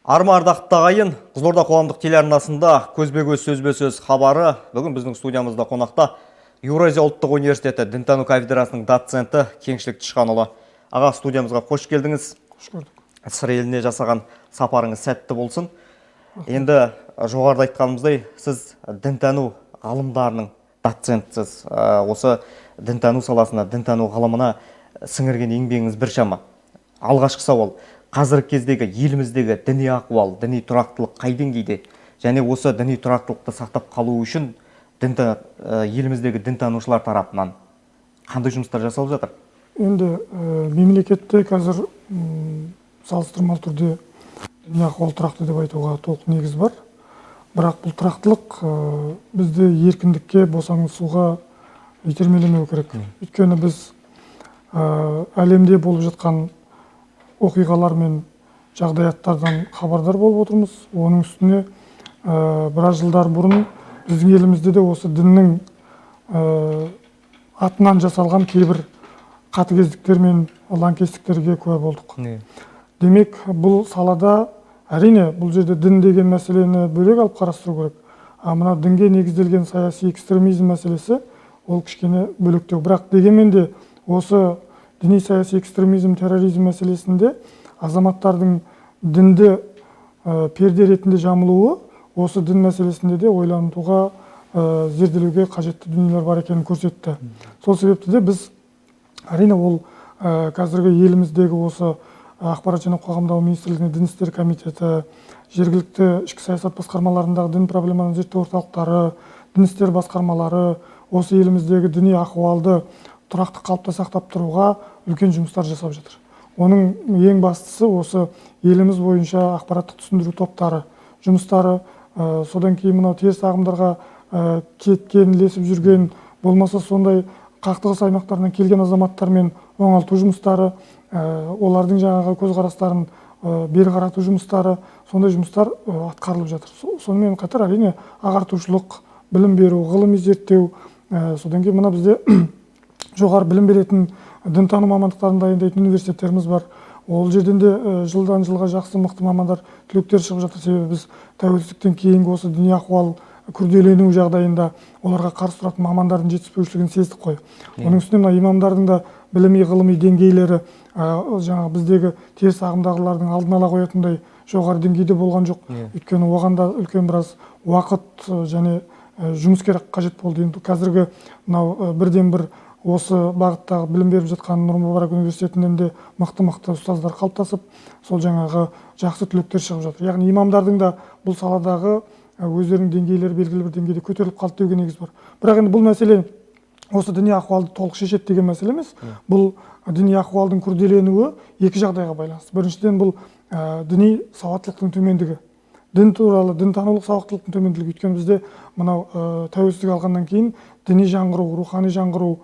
Арма, ардақты ағайын, Қызылорда қоғамдық телеарнасында көзбе-көз, сөзбе-сөз хабары. Бүгін біздің студиямызда қонақта Еуразия ұлттық университеті дінтану кафедрасының доценті Кеңшілік Тышқанұлы. Аға, студиямызға қош келдіңіз. Қош көрдік. Сыр еліне жасаған сапарыңыз сәтті болсын. Енді жоғарыда айтқанымыздай, сіз дінтану ғалымдарының доцентсіз. Осы дінтану саласына, дінтану ғылымына сіңірген еңбегіңіз біршама. Алғашқы сауал: қазіргі кездегі еліміздегі діни ахуал, діни тұрақтылық қай деңгейде және осы діни тұрақтылықты сақтап қалу үшін еліміздегі дінтанушылар тарапынан қандай жұмыстар жасалып жатыр? Енді мемлекетте қазір салыстырмалы түрде діни ахуал тұрақты деп айтуға толық негіз бар. Бірақ бұл тұрақтылық бізді еркіндікке, босаңсуға итермелемеу керек. Өйткені біз әлемде болып жатқан оқиғалар мен жағдаяттардан хабардар болып отырмыз. Оның үстіне біраз жылдар бұрын біздің елімізде де осы діннің атынан жасалған кейбір қатыгездіктер мен лаңкестіктерге куә болдық. Демек, бұл салада, әрине, бұл жерде дін деген мәселені бөлек алып қарастыру керек. А мына дінге негізделген саяси экстремизм мәселесі ол кішкене бөлектеу. Бірақ дегенмен де осы діни саяси экстремизм, терроризм мәселесінде азаматтардың дінді перде ретінде жамылуы осы дін мәселесінде де ойлануға, зерделеуге қажетті дүниелер бар екенін көрсетті. Сол себепті де біз, әрине, ол қазіргі еліміздегі осы Ақпарат және қоғам даму министрлігінің Дін істері комитеті, жергілікті ішкі саясат басқармаларындағы дін проблемаларын зерттеу орталықтары, дін істері басқармалары осы еліміздегі діни ахуалды тұрақты қалыпта сақтап тұруға үлкен жұмыстар жасап жатыр. Оның ең бастысы осы еліміз бойынша ақпараттық түсіндіру топтары жұмыстары, содан кейін мынау теріс ағымдарға кеткен, ілесіп жүрген, болмаса сондай қақтығыс аймақтарынан келген азаматтармен оңалту жұмыстары, олардың жаңағы көзқарастарын бері қарату жұмыстары, сондай жұмыстар атқарылып жатыр. Сонымен қатар, әрине, ағартушылық, білім беру, ғылыми зерттеу, содан кейін мына бізде жоғары білім беретін, дінтану мамандықтарын дайындайтын университеттеріміз бар. Ол жерден де жылдан жылға жақсы, мықты мамандар, түлектер шығып жатыр. Себебі біз тәуелсіздіктен кейінгі осы діни ахуал күрделену жағдайында оларға қарсы тұратын мамандардың жетіспеушілігін сездік қой. Оның үстіне мына имамдардың да біліми, ғылыми деңгейлері жаңағы біздегі теріс ағымдағылардың алдын ала қоятындай жоғары деңгейде болған жоқ. Өйткені оған да үлкен біраз уақыт және жұмыс керек, қажет болды. Енді қазіргі мынау бірден бір осы бағыттағы білім беріп жатқан Нұр Мүбарак университетінен де мықты мықты ұстаздар қалыптасып, сол жаңағы жақсы түлектер шығып жатыр. Яғни имамдардың да бұл саладағы өздерінің деңгейлері белгілі бір деңгейде көтеріліп қалды деуге негіз бар. Бірақ енді бұл мәселе осы діни ахуалды толық шешеді деген мәселе емес. Бұл діни ахуалдың күрделенуі екі жағдайға байланысты. Біріншіден, бұл діни сауаттылықтың төмендігі, дін туралы, дінтанулық сауаттылықтың төмендігі. Өйткені бізде мынау тәуелсіздік алғаннан кейін діни жаңғыру, рухани жаңғыру,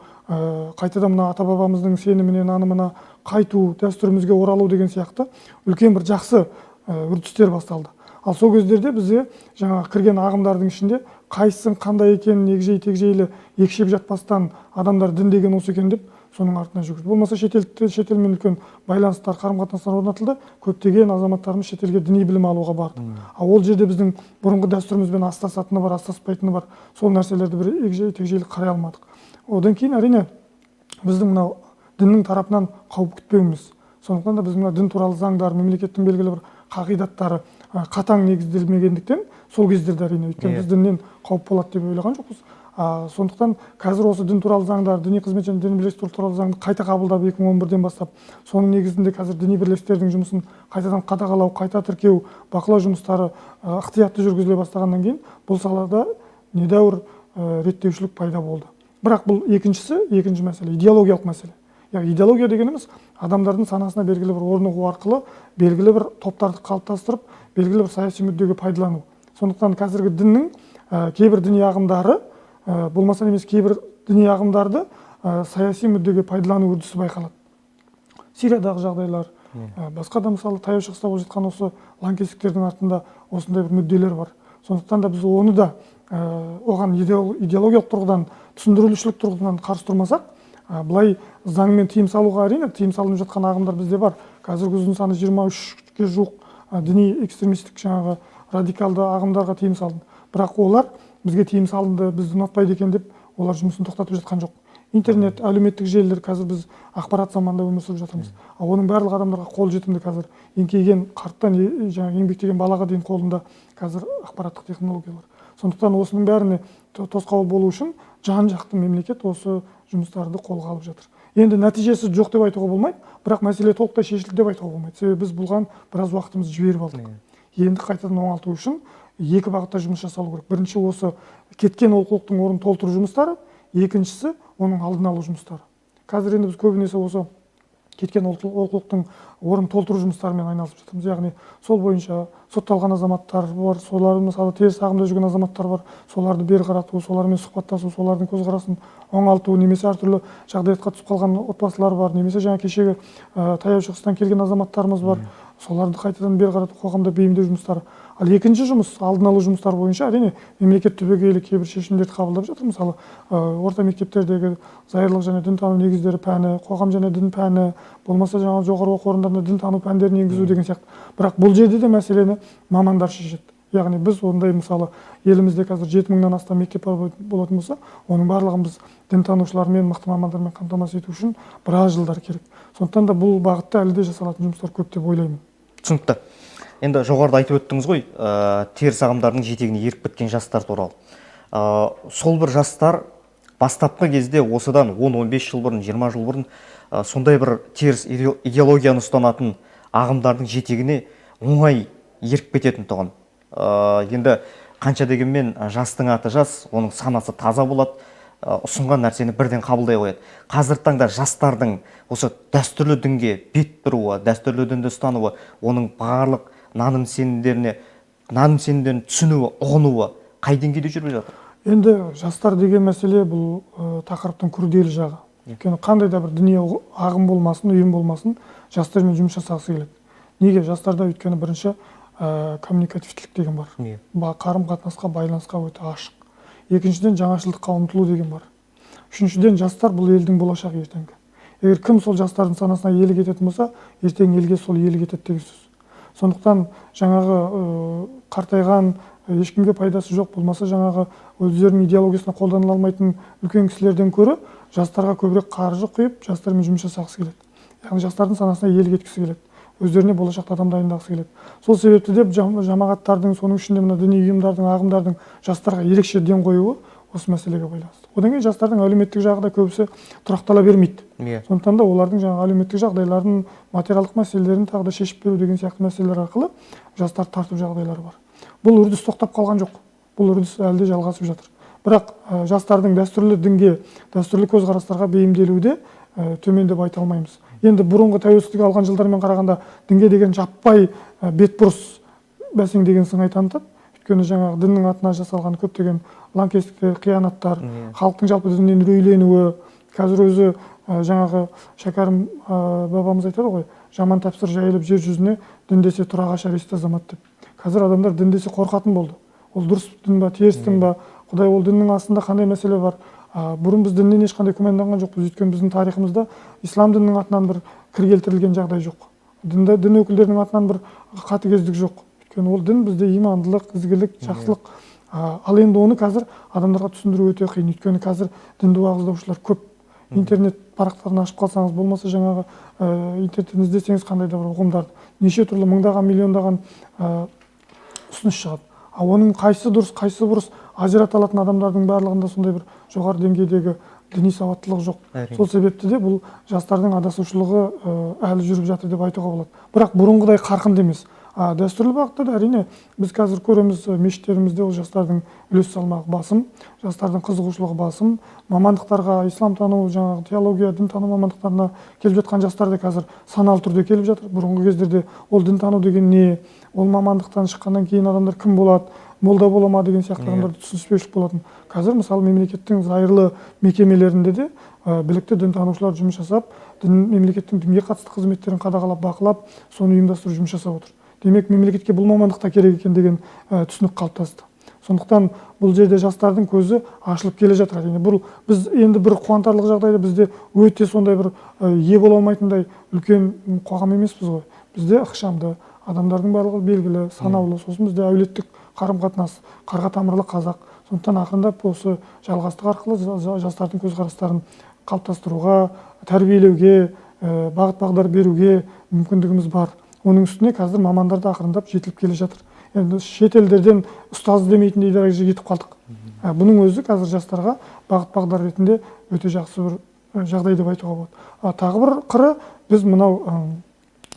қайтадан мына ата бабамыздың сеніміне, нанымына қайту, дәстүрімізге оралу деген сияқты үлкен бір жақсы үрдістер басталды. Ал сол кездерде бізде жаңағы кірген ағымдардың ішінде қайсысының қандай екенін егжей тегжейлі екшеп жатпастан, адамдар дін деген осы екен деп соның артынан жүгірді. Болмаса шетелмен үлкен байланыстар, қарым қатынастар орнатылды, көптеген азаматтарымыз шетелге діни білім алуға барды. Ал ол жерде біздің бұрынғы дәстүрімізбен астасатыны бар, астаспайтыны бар, сол нәрселерді бір егжей тегжейлі қарай алмадық. Одан кейін, әрине, біздің мынау діннің тарапынан қауіп күтпеуіміз. Сондықтан да біздің мына дін туралы заңдар, мемлекеттің белгілі бір қағидаттары қатаң негізделмегендіктен сол кездерде, әрине, өйткені біз діннен қауіп болады деп ойлаған жоқпыз. Сондықтан қазір осы дін туралы заңдар, діни қызмет және діни бірлестіктер туралы заңды қайта қабылдап, 2011-ден бастап, соның негізінде қазір діни бірлестіктердің жұмысын қайтадан қадағалау, қайта тіркеу, бақылау жұмыстары ықтиятты жүргізіле бастағаннан кейін бұл салада недәуір реттеушілік пайда болды. Бірақ бұл екіншісі, екінші мәселе идеологиялық мәселе. Яғни идеология дегеніміз адамдардың санасына белгілі бір орнығу арқылы белгілі бір топтарды қалыптастырып, белгілі бір саяси мүддеге пайдалану. Сондықтан қазіргі діннің кейбір діни ағымдары болмаса немесе кейбір діни ағымдарды саяси мүддеге пайдалану үрдісі байқалады. Сириядағы жағдайлар, басқа да, мысалы, Таяу Шығыста болып жатқан осы лаңкестіктердің артында осындай бір мүдделер бар. Сондықтан да біз оны да оған идеологиялық тұрғыдан, түсіндірушілік тұрғыдан қарсы тұрмасақ, былай заңмен тыйым салуға, әрине, тыйым салынып жатқан ағымдар бізде бар. Қазіргі ұзын саны 23-ке жуық Діни экстремистік жаңағы радикалды ағымдарға тыйым салынды. Бірақ олар бізге тыйым салынды, бізді ұнатпайды екен деп олар жұмысын тоқтатып жатқан жоқ. Интернет, әлеуметтік желілер, қазір біз ақпарат заманында өмір сүріп жатырмыз. Ал оның барлығы адамдарға қол жетімді қазір. Еңкейген қарттан жаңағы еңбектеген балаға дейін қолында қазір ақпараттық технологиялар. Сондықтан осының бәріне тосқауыл болу үшін жан-жақты мемлекет осы жұмыстарды қолға алып жатыр. Енді нәтижесі жоқ деп айтуға болмайды, бірақ мәселе толықтай шешілді деп айтуға болмайды. Себебі біз бұған біраз уақытымызды жіберіп алдық. Енді қайтадан оңалту үшін екі бағытта жұмыс жасалу керек. Бірінші осы кеткен олқылықтың орнын толтыру жұмыстары, екіншісі оның алдын алу жұмыстары. Қазір енді біз көбінесе осы кеткен олқылықтың орнын толтыру жұмыстарымен айналысып жатырмыз. Яғни сол бойынша сотталған азаматтар бар, солар мысалы теріс ағымда жүрген азаматтар бар, соларды бері қарату, солармен сұхбаттасу, солардың көзқарасын оңалту, немесе әртүрлі жағдаятқа түсіп қалған отбасылар бар, немесе жаңа кешегі Таяу Шығыстан келген азаматтарымыз бар, соларды қайтадан бері қарату, қоғамда бейімдеу жұмыстары. Ал екінші жұмыс, алдын алу жұмыстары бойынша әрине мемлекет түбегейлі кейбір шешімдерді қабылдап жатыр. Мысалы, орта мектептердегі зайырлық және дінтану негіздері пәні, қоғам және дін пәні, болмаса жаңа жоғары оқу орындарында дінтану пәндерін енгізу деген сияқты. Бірақ бұл жерде де мәселені мамандар шешеді. Яғни біз ондай мысалы елімізде қазір 7000-нан астам мектеп бар болатын болса, оның барлығын біз дінтанушылармен, мықты мамандармен қамтамасыз ету үшін біраз жылдар керек. Сондықтан да бұл бағытта әлі де жасалатын жұмыстар көп деп ойлаймын. Түсінікті. Енді жоғарыда айтып өттіңіз ғой, теріс ағымдардың жетегіне еріп кеткен жастар туралы. Сол бір жастар бастапқы кезде осыдан 10-15 жыл бұрын, 20 жыл бұрын сондай бір теріс идеологияны ұстанатын ағымдардың жетегіне оңай еріп кететін тұғын. Енді қанша дегенмен жастың аты жас, оның санасы таза болады, ұсынған нәрсені бірден қабылдай қояды. Қазіргі таңда жастардың осы дәстүрлі дінге бет бұруы, дәстүрлі дінді ұстануы, оның барлық наным сенімдерін түсінуі, ұғынуы қай деңгейде жүріп жатыр? Енді жастар деген мәселе бұл тақырыптың күрделі жағы. Өйткені қандай да бір діни ағым болмасын, ұйым болмасын, жастармен жұмыс жасағысы келеді. Неге? Жастарда өйткені бірінші коммуникативтілік деген бар. Қарым-қатынасқа, байланысқа өте ашық. Екіншіден, жаңашылдыққа ұмтылу деген бар. Үшіншіден, жастар бұл елдің болашағы ертеңгі. Егер кім сол жастардың санасына иелік ететін болса, ертең елге сол иелік етеді деген сөз. Сондықтан жаңағы қартайған, ешкімге пайдасы жоқ, болмаса жаңағы өздерінің идеологиясына қолданыла алмайтын үлкен кісілерден көрі жастарға көбірек қаржы құйып, жастармен жұмыс жасағысы келеді. Яғни жастардың санасына иелік еткісі келеді. Өздеріне болашақта адам дайындағысы келеді. Сол себепті де жамағаттардың, соның ішінде мына діни ұйымдардың, ағымдардың жастарға ерекше ден қоюы осы мәселеге байланысты. Одан кейін жастардың әлеуметтік жағы да көбісі тұрақтала бермейді. Сондықтан да олардың жаңағы әлеуметтік жағдайларын, материалдық мәселелерін тағы да шешіп беру деген сияқты мәселелер арқылы жастарды тарту жағдайлары бар. Бұл үрдіс тоқтап қалған жоқ. Бұл үрдіс әлі де жалғасып жатыр. Бірақ жастардың дәстүрлі дінге, дәстүрлі көзқарастарға бейімделуі де төмен деп айта алмаймыз. Енді бұрынғы тәуелсіздік алған жылдармен қарағанда дінге деген жаппай бетбұрыс бәсеңдеген сыңай танытады. Өйткені жаңағы діннің атына жасалған көптеген лаңкестіктер, қиянаттар, халықтың жалпы діннен үрейленуі, қазір өзі жаңағы Шәкәрім бабамыз айтады ғой, жаман тәпсір жайылып жер жүзіне, дін десе тұра қашар есті азамат деп. Қазір адамдар дін десе қорқатын болды. Ол дұрыс дін ба, теріс дін ба, Құдай ол діннің астында қандай мәселе бар? Бұрын біз діннен ешқандай күмәнданған жоқпыз, өйткені біздің тарихымызда ислам дінінің атынан бір кір келтірілген жағдай жоқ. Дін өкілдерінің атынан бір қатыгездік жоқ. Өйткені ол дін бізде имандылық, ізгілік, жақсылық. Ал енді оны қазір адамдарға түсіндіру өте қиын. Өйткені қазір дінді уағыздаушылар көп. Интернет парақтарын ашып қалсаңыз, болмаса жаңағы интернеттен іздесеңіз қандай да бір ұғымдарды, неше түрлі мыңдаған, миллиондаған ұсыныс шығады. Ал оның қайсысы дұрыс, қайсысы бұрыс ажырата алатын адамдардың барлығында сондай бір жоғары деңгейдегі діни сауаттылық жоқ. Сол себепті де бұл жастардың адасушылығы әлі жүріп жатыр деп айтуға болады. Бірақ бұрынғыдай қарқынды емес. Дәстүрлі бағытта да әрине біз қазір көреміз, мешіттерімізде ол жастардың үлес салмағы басым, жастардың қызығушылығы басым. Мамандықтарға, исламтану, жаңағы теология, дінтану мамандықтарына келіп жатқан жастар да қазір саналы түрде келіп жатыр. Бұрынғы кездерде ол дінтану деген не, ол мамандықтан шыққаннан кейін адамдар кім болады, молда бола ма деген сияқты адамдарда түсініспеушілік болатын. Қазір мысалы мемлекеттің зайырлы мекемелерінде де білікті дінтанушылар жұмыс жасап, мемлекеттің дінге қатысты қызметтерін қадағалап, бақылап, соны ұйымдастыру жұмыс жасап отыр. Демек, мемлекетке бұл мамандық та керек екен деген түсінік қалыптасты. Сондықтан бұл жерде жастардың көзі ашылып келе жатыр. Әрине, бұл біз енді бір қуантарлық жағдайда бізде өте сондай бір ие бола алмайтындай үлкен қоғам емеспіз ғой. Бізде ықшамды, адамдардың барлығы белгілі, санаулы. Сосын бізде әулеттік қарым-қатынас, қарға тамырлы қазақ. Сондықтан ақырындап осы жалғастық арқылы жастардың көзқарастарын қалыптастыруға, тәрбиелеуге, бағыт-бағдар беруге мүмкіндігіміз бар. Оның үстіне қазір мамандар да ақырындап жетіліп келе жатыр. Енді шет елдерден ұстаз демейтіндей дәрежеге жетіп қалдық. Бұның өзі қазір жастарға бағыт-бағдар ретінде өте жақсы бір жағдай деп айтуға болады. Тағы бір қыры, біз мынау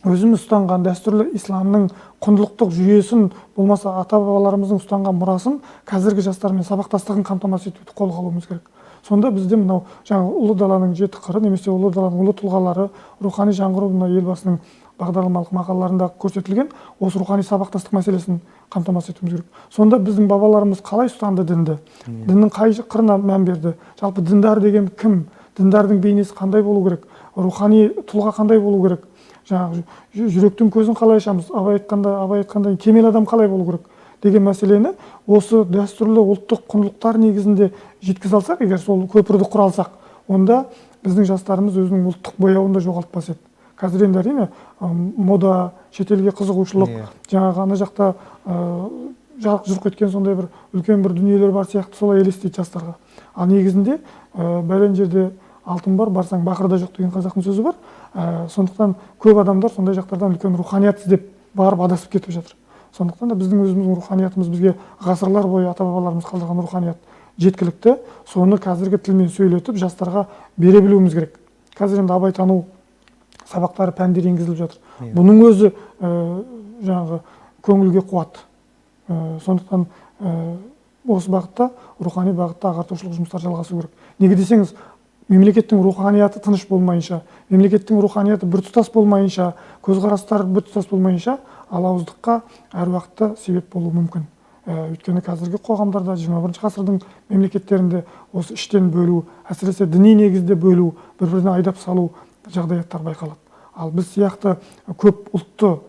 өзіміз ұстанған дәстүрлі исламның құндылықтық жүйесін, болмаса ата-бабаларымыздың ұстанған мұрасын қазіргі жастармен сабақтастығын қамтамасыз етуді қолға алуымыз керек. Сонда бізде мынау жаңа Ұлы даланың жеті қыры немесе Ұлы даланың ұлы тұлғалары, рухани жаңғыру, мына Елбасының бағдарламалық мақалаларында көрсетілген осы рухани сабақтастық мәселесін қамтамасыз етуіміз керек. Сонда біздің бабаларымыз қалай ұстанды дінді, діннің қай қырына мән берді, жалпы діндар деген кім, діндардың бейнесі қандай болу керек, рухани тұлға қандай болу керек, жаңағы жүректің көзін қалай ашамыз, Абай айтқандай кемел адам қалай болу керек деген мәселені осы дәстүрлі ұлттық құндылықтар негізінде жеткізе алсақ, егер сол көпірді құра алсақ, онда біздің жастарымыз өзінің ұлттық бояуын да жоғалтпас еді. Қазір енді әрине мода, шетелге қызығушылық, жаңағы ана жақта жарқ жұрқ еткен сондай бір үлкен бір дүниелер бар сияқты солай елестейді жастарға. Ал негізінде бәлен жерде алтын бар, барсаң бақыр да жоқ деген қазақтың сөзі бар. Сондықтан көп адамдар сондай жақтардан үлкен руханият іздеп барып адасып кетіп жатыр. Сондықтан да біздің өзіміздің руханиятымыз, бізге ғасырлар бойы ата-бабаларымыз қалдырған руханият жеткілікті. Соны қазіргі тілмен сөйлетіп жастарға бере білуіміз керек. Қазір енді абайтану сабақтары, пәндер енгізіліп жатыр. Бұның өзі жаңағы көңілге қуат. Сондықтан осы бағытта, рухани бағытта ағартушылық жұмыстар жалғасу керек. Неге десеңіз, мемлекеттің руханияты тыныш болмайынша, мемлекеттің руханияты біртұтас болмайынша, көзқарастар біртұтас болмайынша алауыздыққа әр уақытта себеп болуы мүмкін. Өйткені қазіргі қоғамдарда 21 ғасырдың мемлекеттерінде осы іштен бөлу, әсіресе діни негізде бөлу, бір-біріне айдап салу жағдаяттар байқалады. Ал біз сияқты көп ұлтты,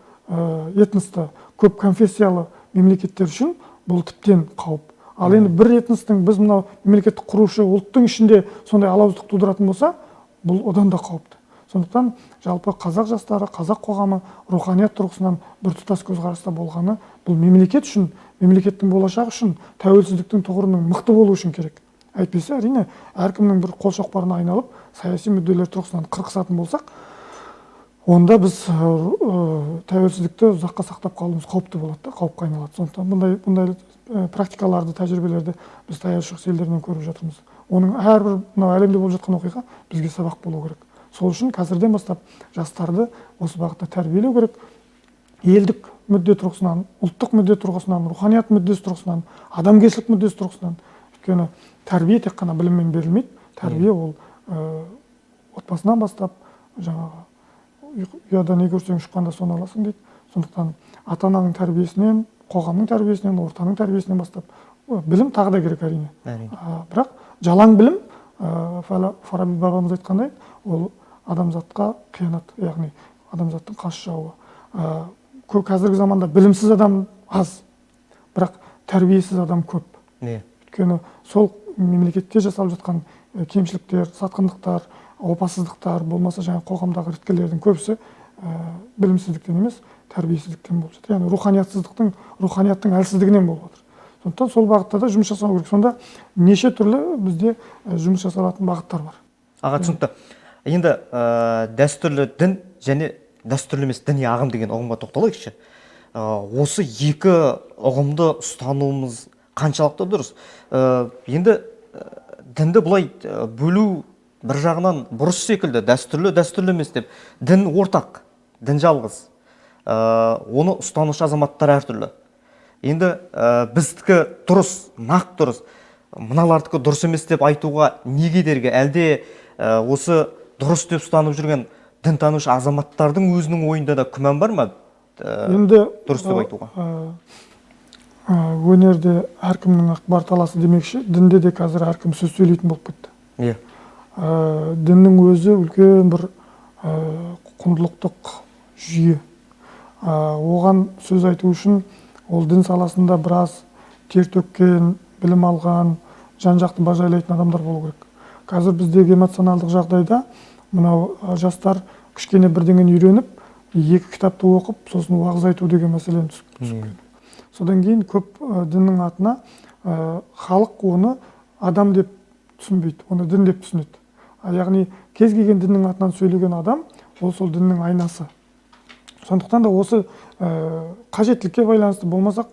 этносты, көп конфессиялы мемлекеттер үшін бұл тіптен қауіп. Ал енді бір этностың, біз мынау мемлекетті құрушы ұлттың ішінде сондай алауыздық тудыратын болса, бұл одан да қауіпті. Сондықтан жалпы қазақ жастары, қазақ қоғамы руханият тұрғысынан біртұтас көзқараста болғаны бұл мемлекет үшін, мемлекеттің болашағы үшін, тәуелсіздіктің тұғырының мықты болуы үшін керек. Әйтпесе әрине әркімнің бір қол шоқпарына айналып саяси мүдделер тұрғысынан қырқысатын болсақ, онда біз тәуелсіздікті ұзаққа сақтап қалуымыз қауіпті болады да, қауіпке айналады. Сондықтан бұндай практикаларды, тәжірибелерді біз Таяу Шығыс елдерінен көріп жатырмыз. Оның әрбір мынау әлемде болып жатқан оқиға бізге сабақ болу керек. Сол үшін қазірден бастап жастарды осы бағытта тәрбиелеу керек. Елдік мүдде тұрғысынан, ұлттық мүдде тұрғысынан, руханият мүддесі тұрғысынан, адамгершілік мүддесі тұрғысынан. Өйткені тәрбие тек қана біліммен берілмейді. Тәрбие ол отбасынан бастап, жаңағы ұяда не көрсең ұшқанда соны аласың дейді. Сондықтан ата-ананың тәрбиесінен, қоғамның тәрбиесінен, ортаның тәрбиесінен бастап білім тағы да керек әрине. Бірақ жалаң білім, Фараби бабамыз айтқандай, ол адамзатқа қиянат, яғни адамзаттың қас жауы. Қазіргі заманда білімсіз адам аз, бірақ тәрбиесіз адам көп. Өйткені сол мемлекетте жасалып жатқан кемшіліктер, сатқындықтар, опасыздықтар, болмаса жаңа қоғамдағы іріткілердің көбісі білімсіздіктен емес, тәрбиесіздіктен болып жатыр. Яғни руханияттың әлсіздігінен болып жатыр. Сондықтан сол бағытта да жұмыс жасау керек. Сонда неше түрлі бізде жұмыс жасалатын бағыттар бар. Аға, түсінікті. Енді дәстүрлі дін және дәстүрлі емес діни ағым деген ұғымға тоқталайықшы. Осы екі ұғымды ұстануымыз қаншалықты дұрыс? Енді дінді былай бөлу бір жағынан бұрыс секілді, дәстүрлі, дәстүрлі емес деп. Дін ортақ, дін жалғыз. Оны ұстанушы азаматтар әртүрлі. Енді біздікі дұрыс, нақ дұрыс, мыналардікі дұрыс емес деп айтуға не кедергі? Әлде осы дұрыс деп ұстанып жүрген дінтанушы азаматтардың өзінің ойында да күмән бар ма? Енді дұрыс деп айтуға. Өнерде әркімнің ақ бар таласы демекші, дінде де қазір әркім сөз сөйлейтін болып кетті. Діннің өзі үлкен бір құндылықтық жүйе. Оған сөз айту үшін ол дін саласында біраз тер төккен, білім алған, жан-жақты бажайлайтын адамдар болу керек. Қазір біздегі эмоционалдық жағдайда мынау жастар кішкене бірдеңені үйреніп, Екі кітапты оқып, сосын уағыз айту деген мәселені түсіп кетті. Содан кейін көп діннің атына халық оны адам деп түсінбейді, оны дін деп түсінеді. Яғни кез келген діннің атынан сөйлеген адам, ол сол діннің айнасы. Сондықтан да осы қажеттілікке байланысты болмасақ,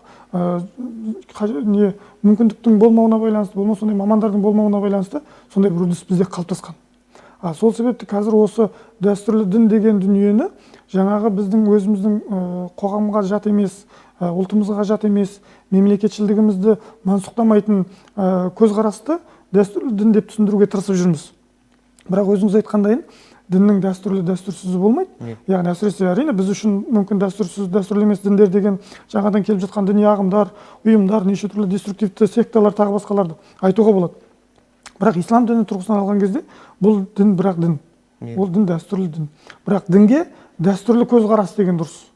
мүмкіндіктің болмауына байланысты, болмаса сондай мамандардың болмауына байланысты сондай бір үрдіс бізде қалыптасқан. Сол себепті қазір осы дәстүрлі дін деген дүниені жаңағы біздің өзіміздің қоғамға жат емес, ұлтымызға жат емес, мемлекетшілдігімізді мансұқтамайтын көзқарасты дәстүрлі дін деп түсіндіруге тырысып жүрміз. Бірақ өзіңіз айтқандайын, діннің дәстүрлі дәстүрсізі болмайды. Яғни әсіресе әрине біз үшін мүмкін дәстүрсіз, дәстүрлі емес діндер деген жаңадан келіп жатқан діни ағымдар, ұйымдар, неше түрлі деструктивті секталар тағы басқаларды айтуға болады. Бірақ ислам діні тұрғысынан алған кезде бұл дін бірақ дін. Ол дін дәстүрлі дін. Бірақ дінге дәстүрлі көзқарас деген дұрыс.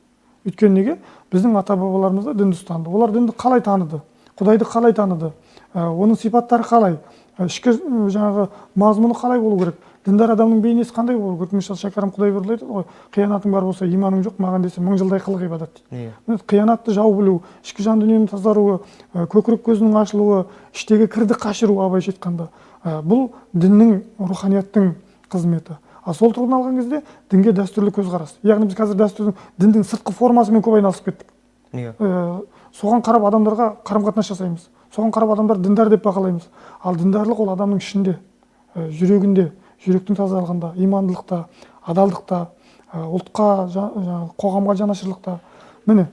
Өйткені неге? Біздің ата-бабаларымыз да дінді ұстанды. Олар дінді қалай таныды? Құдайды қалай таныды? Оның сипаттары қалай? Ішкі жаңағы мазмұны қалай болу керек? Діндар адамның бейнесі қандай болу керек? Мысалы, Шәкәрім Құдайбердіұлы айтады ғой, қиянатың бар болса, иманың жоқ, маған десе 1000 жылдай қылық ғибадат дейді. Қиянатты жау білу, ішкі жан дүниенің тазаруы, көкірек көзінің ашылуы, іштегі кірді қашыру, абайша айтқанда. Бұл діннің, руханияттың қызметі. Ал сол тұрғыдан алған кезде дінге дәстүрлі көзқарас. Яғни біз қазір дәстүрдің, діндің сыртқы формасымен көп айналысып кеттік. Соған қарап адамдарға қарым-қатынас жасаймыз. Соған қарап адамдар діндар деп бағалаймыз. Ал діндарлық ол адамның ішінде, жүрегінде, жүректің тазалығында, имандылықта, адалдықта, ұлтқа, қоғамға жанашырлықта. Міне,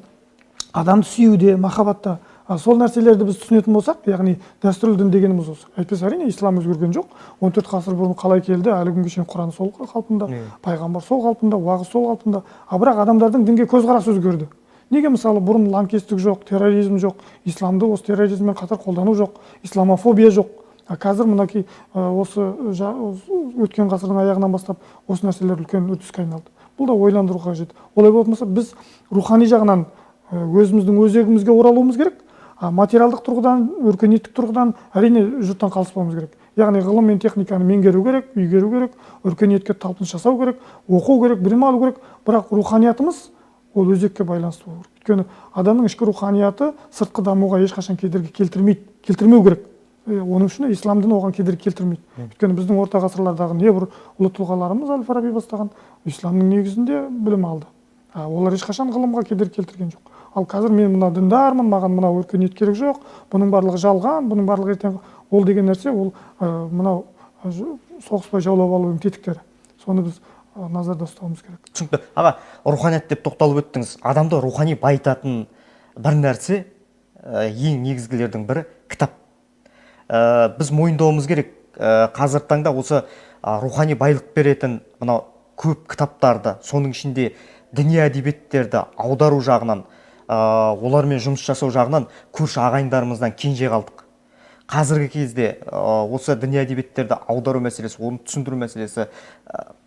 адамды сүюде, махаббатта. Сол нәрселерді біз түсінетін болсақ, яғни дәстүрлі дін дегеніміз осы. Әйтпесе әрине ислам өзгерген жоқ. 14 ғасыр бұрын қалай келді, әлі күнге шейін Құран сол қалпында, пайғамбар сол қалпында, уағыз сол қалпында. Бірақ адамдардың дінге көзқарасы өзгерді. Неге мысалы бұрын лаңкестік жоқ, терроризм жоқ, исламды осы терроризммен қатар қолдану жоқ, исламофобия жоқ. Қазір мінекей осы өткен ғасырдың аяғынан бастап осы нәрселер үлкен үрдіске айналды. Бұл да ойландыру қажет. Олай болатын болса, біз рухани жағынан өзіміздің өзегімізге оралуымыз керек. Материалдық тұрғыдан, өркениеттік тұрғыдан әрине жұрттан қалыспауымыз керек. Яғни ғылым мен техниканы меңгеру керек, игеру керек, өркениетке талпыныс жасау керек, оқу керек, білім алу керек. Бірақ руханиятымыз ол өзекке байланысты болу керек. Өйткені адамның ішкі руханияты сыртқы дамуға ешқашан кедергі келтірмейді, келтірмеу керек. Оның үшін ислам діні оған кедергі келтірмейді. Өйткені біздің орта ғасырлардағы небір ұлы тұлғаларымыз Әл-Фараби бастаған исламның негізінде білім алды. Олар ешқашан ғылымға кедергі келтірген жоқ. Ал қазір мен мына діндармын, маған мынау өркениет керек жоқ, бұның барлығы жалған, бұның барлығы ертең ол деген нәрсе, ол мынау соғыспай жаулап алудың тетіктері. Соны біз назарда ұстауымыз керек. Түсінікті. Аға, руханият деп тоқталып өттіңіз. Адамды рухани байытатын бір нәрсе, ең негізгілердің бірі кітап. Біз мойындауымыз керек, қазіргі таңда осы рухани байлық беретін мынау көп кітаптарды, соның ішінде діни әдебиеттерді аудару жағынан, олармен жұмыс жасау жағынан көрші ағайындарымыздан кенже қалдық. Қазіргі кезде осы діни әдебиеттерді аудару мәселесі, оны түсіндіру мәселесі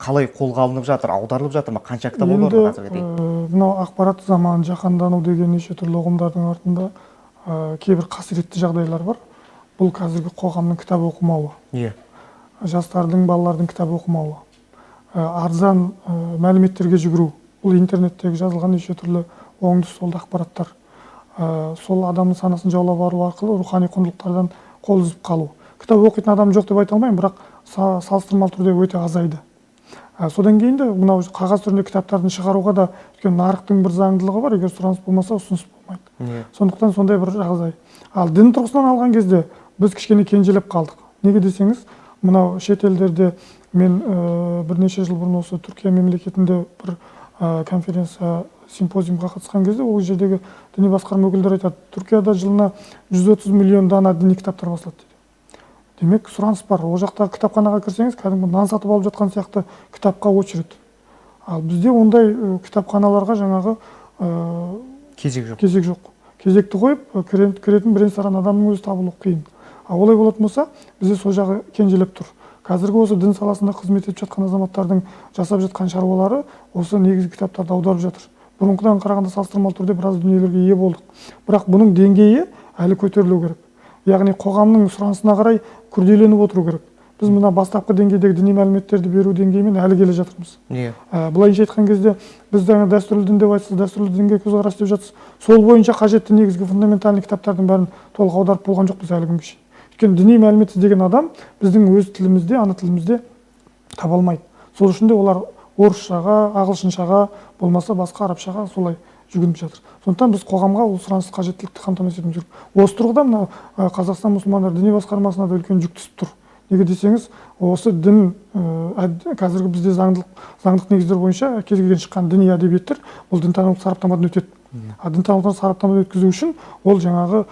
қалай қолға алынып жатыр, аударылып жатыр ма, қанша кітап аударылды қазірге дейін? Мынау ақпарат заман, жаһандану деген неше түрлі ұғымдардың артында кейбір қасіретті жағдайлар бар. Бұл қазіргі қоғамның кітап оқымауы. Жастардың, балалардың кітап оқымауы. Арзан мәліметтерге жүгіру. Бұл интернеттегі жазылған неше түрлі оңды солды ақпараттар. Сол адамның санасын жаулап алу арқылы рухани құндылықтардан қол үзіп қалу. Кітап оқитын адам жоқ деп айта алмаймын, бірақ салыстырмалы түрде өте азайды. Содан кейін де мынау қағаз түрінде кітаптардың шығаруға да өйткені нарықтың бір заңдылығы бар, егер сұраныс болмаса ұсыныс болмайды. Сондықтан сондай бір жағдай. Ал дін тұрғысынан алған кезде біз кішкене кенжелеп қалдық. Неге десеңіз, мынау шет елдерде мен бірнеше жыл бұрын осы Түркия мемлекетінде бір конференция, симпозиумға қатысқан кезде ол жердегі діни басқарма өкілдері айтады, Түркияда жылына 130 миллион дана діни кітаптар басылады дейді. Демек, сұраныс бар. Ол жақтағы кітапханаға кірсеңіз, кәдімгі нан сатып алып жатқан сияқты кітапқа очередь. Ал бізде ондай кітапханаларға жаңағы кезек жоқ. Кезек жоқ. Кезекті қойып, кіретін бірен-саран адамның өзі табылу қиын. Ал олай болатын болса, бізде сол жағы кенжелеп тұр. Қазіргі осы дін саласында қызмет етіп жатқан азаматтардың жасап жатқан шаруалары осы негізгі кітаптарды аударып жатыр. Бұрынғыдан қарағанда салыстырмалы түрде біраз дүниелерге ие болдық. Бірақ бұның деңгейі әлі көтерілу керек. Яғни қоғамның сұранысына қарай күрделеніп отыру керек. Біз мына бастапқы деңгейдегі діни мәліметтерді беру деңгейімен әлі келе жатырмыз. Былайынша айтқан кезде, біз жаңа дәстүрлі дін деп айтсыз, дәстүрлі дінге көзқарас деп жатсыз. Сол бойынша қажетті негізгі фундаментальный кітаптардың бәрін толық аударып болған жоқпыз әлі күнге шейін. Өйткені діни мәлімет іздеген адам біздің өз тілімізде, ана тілімізде таба алмайды. Сол үшін де олар орысшаға, ағылшыншаға, болмаса басқа арабшаға солай жүгініп жатыр. Сондықтан біз қоғамға ол сұраныс қажеттілікті қамтамасыз етуіміз керек. Осы тұрғыда мына Қазақстан мұсылмандар діни басқармасына да үлкен жүк түсіп тұр. Неге десеңіз, осы дін қазіргі бізде заңдық негіздер бойынша кез келген шыққан діни әдебиеттер бұл дінтанушылық сараптамадан өтеді. А дінтанушылық сараптамадан өткізу үшін ол жаңағы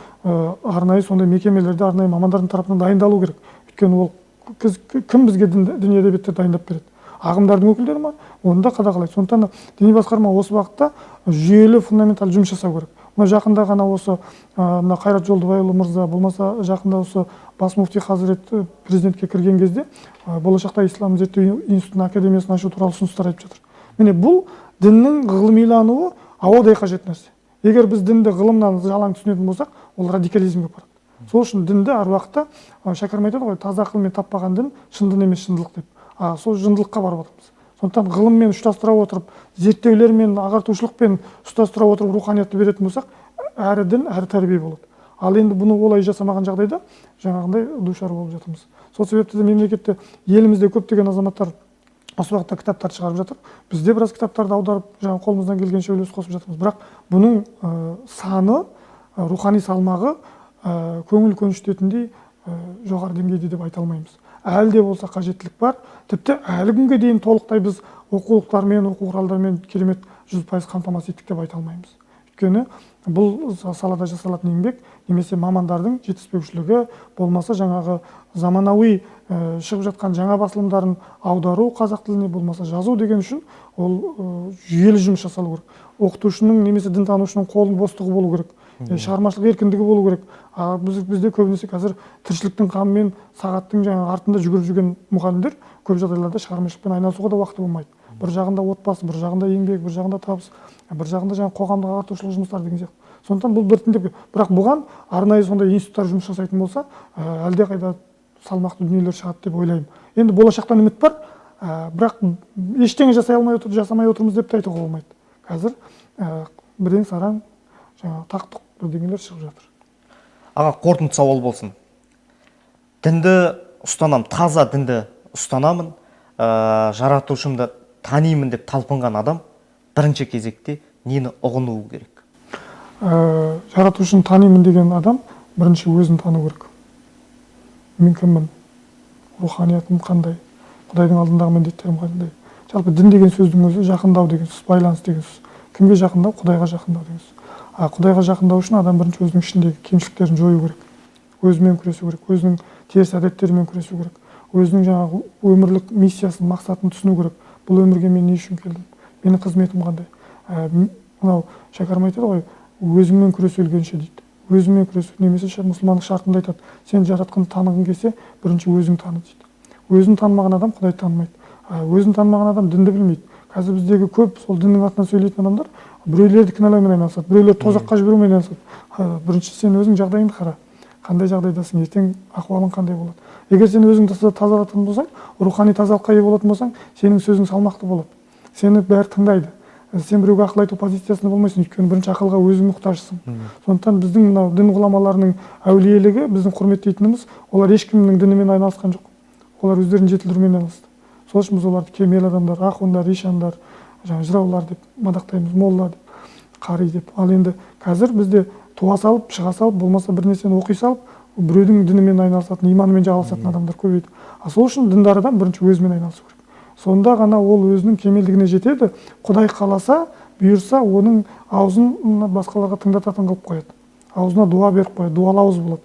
арнайы сондай мекемелерде арнайы мамандардың тарапынан дайындалу керек. Өйткені ол кім бізге діни әдебиеттер дайындап береді? Ағымдардың өкілдері ма? Оны да қадағалайды. Сондықтан діни басқарма осы бағытта жүйелі фундаменталды жұмыс жасау керек. Мына жақында ғана осы мына Қайрат Жолдыбайұлы мырза, болмаса жақында осы бас муфти хазірет президентке кірген кезде болашақта Ислам зерттеу институтының академиясын ашу туралы ұсыныстар айтып жатыр. Міне, бұл діннің ғылымилануы ауадай қажет нәрсе. Егер біз дінді ғылымнан жалаң түсінетін болсақ, ол радикализмге апарады. Сол үшін дінді әр уақытта, Шәкәрім айтады ғой, таза ақылмен таппаған дін шын дін емес, шындылық деп. Сол жындылыққа барып отырмыз. Сондықтан ғылыммен ұштастыра отырып, зерттеулермен, ағартушылықпен ұштастыра отырып руханиятты беретін болсақ, әрі дін, әрі тәрбие болады. Ал енді бұны олай жасамаған жағдайда жаңағындай душар болып жатырмыз. Сол себепті де мемлекетте, елімізде көптеген азаматтар осы уақытта кітаптар шығарып жатыр. Біз де біраз кітаптарды аударып, жаңа қолымыздан келгенше үлес қосып жатырмыз. Бірақ бұның саны, рухани салмағы көңіл көншітетіндей жоғары деңгейде деп айта алмаймыз. Әлі де болса қажеттілік бар. Тіпті әлі күнге дейін толықтай біз оқулықтармен, оқу құралдарымен керемет 100% қамтамасыз еттік деп айта алмаймыз. Өйткені бұл салада жасалатын еңбек немесе мамандардың жетіспеушілігі, болмаса жаңағы заманауи шығып жатқан жаңа басылымдарын аудару қазақ тіліне, болмаса жазу деген үшін ол жүйелі жұмыс жасалу керек. Оқытушының немесе дінтанушының қолының бостығы болу керек. Шығармашылық еркіндігі болу керек. А бізде көбінесе қазір тіршіліктің қамымен сағаттың жаңағы артында жүгіріп жүрген мұғалімдер көп жағдайларда шығармашылықпен айналысуға да уақыты болмайды. Бір жағында отбасы, бір жағында еңбек, бір жағында табыс, бір жағында жаңағы қоғамдық ағартушылық жұмыстар деген сияқты. Сондықтан бұл біртіндеп, бірақ бұған арнайы сондай институттар жұмыс жасайтын болса, әлдеқайда салмақты дүниелер шығады деп ойлаймын. Енді болашақтан үміт бар, бірақ ештеңе жасай алмай отыр, жасамай отырмыз деп те айтуға болмайды. Қазір бірден сараң жаңағы тақ-тұқ бірдеңелер шығып жатыр. Аға, қорытынды сауал болсын. Дінді ұстанам, таза дінді ұстанамын, жаратушымды танимын деп талпынған адам бірінші кезекте нені ұғынуы керек? Жаратушыны танимын деген адам бірінші өзін тану керек. Мен кіммін? Руханиятым қандай? Құдайдың алдындағы міндеттерім қандай? Жалпы дін деген сөздің өзі жақындау деген сөз, байланыс деген сөз. Кімге жақындау? Құдайға жақындау деген сөз. А Құдайға жақындау үшін адам бірінші өзінің ішіндегі кемшіліктерін жою керек. Өзімен күресу керек, өзінің теріс әдеттерімен күресу керек. Өзінің жаңағы өмірлік миссиясын, мақсатын түсіну керек. Бұл өмірге мен не үшін келдім? Менің қызметім қандай? Мынау Шәкәрім айтады ғой, өзіңмен күресу өлгенше дейді. Өзіңмен күресу, немесе мұсылмандық шартында айтады, сен жаратқанды танығың келсе, бірінші өзің таны дейді. Өзін танымаған адам Құдайды танымайды. Өзін танымаған адам дінді білмейді. Қазір біздегі көп сол діннің атынан сөйлейтін адамдар біреулерді кінәлаумен айналысады, біреулерді тозаққа жіберумен айналысады. Бірінші сен өзің жағдайыңды қара. Қандай жағдайдасың, ертең ахуалың қандай болады. Егер сен өзің тазалатын болсаң, рухани тазалыққа ие болатын болсаң, сенің сөзің салмақты болады. Сені бәрі тыңдайды. Сен біреуге ақыл айту позициясында болмайсың, өйткені бірінші ақылға өзің мұқтажсың. Сондықтан біздің мынау дін ғұламаларының әулиелігі, біздің құрметтейтініміз, олар ешкімнің дінімен айналысқан жоқ. Олар өздерін жетілдірумен айналысты. Сол үшін біз оларды кемел адамдар, ахундар, ишандар, жаңа жыраулар деп мадақтаймыз, молла деп, қари деп. Ал енді қазір бізде туа салып, шыға салып, болмаса бір нәрсені оқи салып, біреудің дінімен айналысатын, иманымен жағаласатын адамдар көбейді. А сол үшін діндар адам бірінші өзімен айналысу керек. Сонда ғана ол өзінің кемелдігіне жетеді. Құдай қаласа, бұйырса, оның аузын басқаларға тыңдататын қылып қояды. Аузына дуа беріп қояды, дуалы ауыз болады.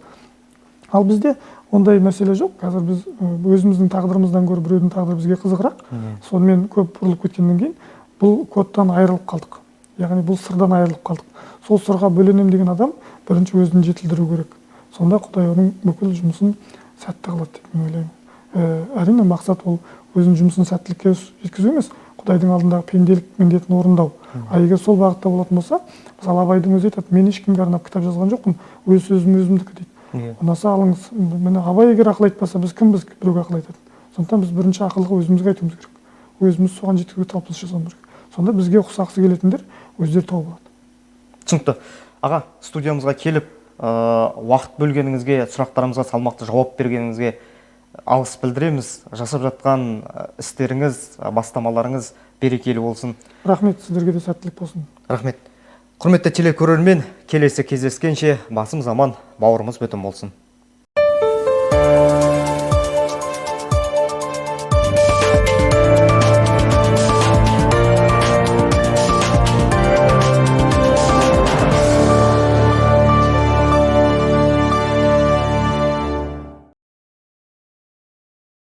Ал бізде ондай мәселе жоқ. Қазір біз өзіміздің тағдырымыздан гөрі біреудің тағдыры бізге қызығырақ. Сонымен көп бұрылып кеткеннен кейін бұл кодтан айырылып қалдық. Яғни бұл сырдан айырылып қалдық. Сол сырға бөленем деген адам бірінші өзін жетілдіру керек. Сонда Құдай оның бүкіл жұмысын сәтті қылады деп мен ойлаймын. Әрине мақсат ол өзінің жұмысын сәттілікке жеткізу емес, Құдайдың алдындағы пенделік міндетін орындау. А егер сол бағытта болатын болса, мысалы Абайдың өзі айтады, мен ешкімге арнап кітап жазған жоқпын, өз сөзім өзімдікі дейді. Ұнаса, алыңыз. Міне, Абай егер ақыл айтпаса, біз кімбіз біреуге ақыл айтатын? Сондықтан біз бірінші ақылға өзімізге айтуымыз керек, өзіміз соған жетуге талпыныс жасауымыз керек. Сонда бізге ұқсағысы келетіндер өздері тауып алады. Түсінікті. Аға, студиямызға келіп, уақыт бөлгеніңізге, сұрақтарымызға салмақты жауап бергеніңізге алғыс білдіреміз. Жасап жатқан істеріңіз, бастамаларыңыз берекелі болсын. Рахмет, сіздерге де сәттілік болсын. Рахмет. Құрметті телекөрермен, келесі кездескенше басымыз аман, бауырымыз бүтін болсын.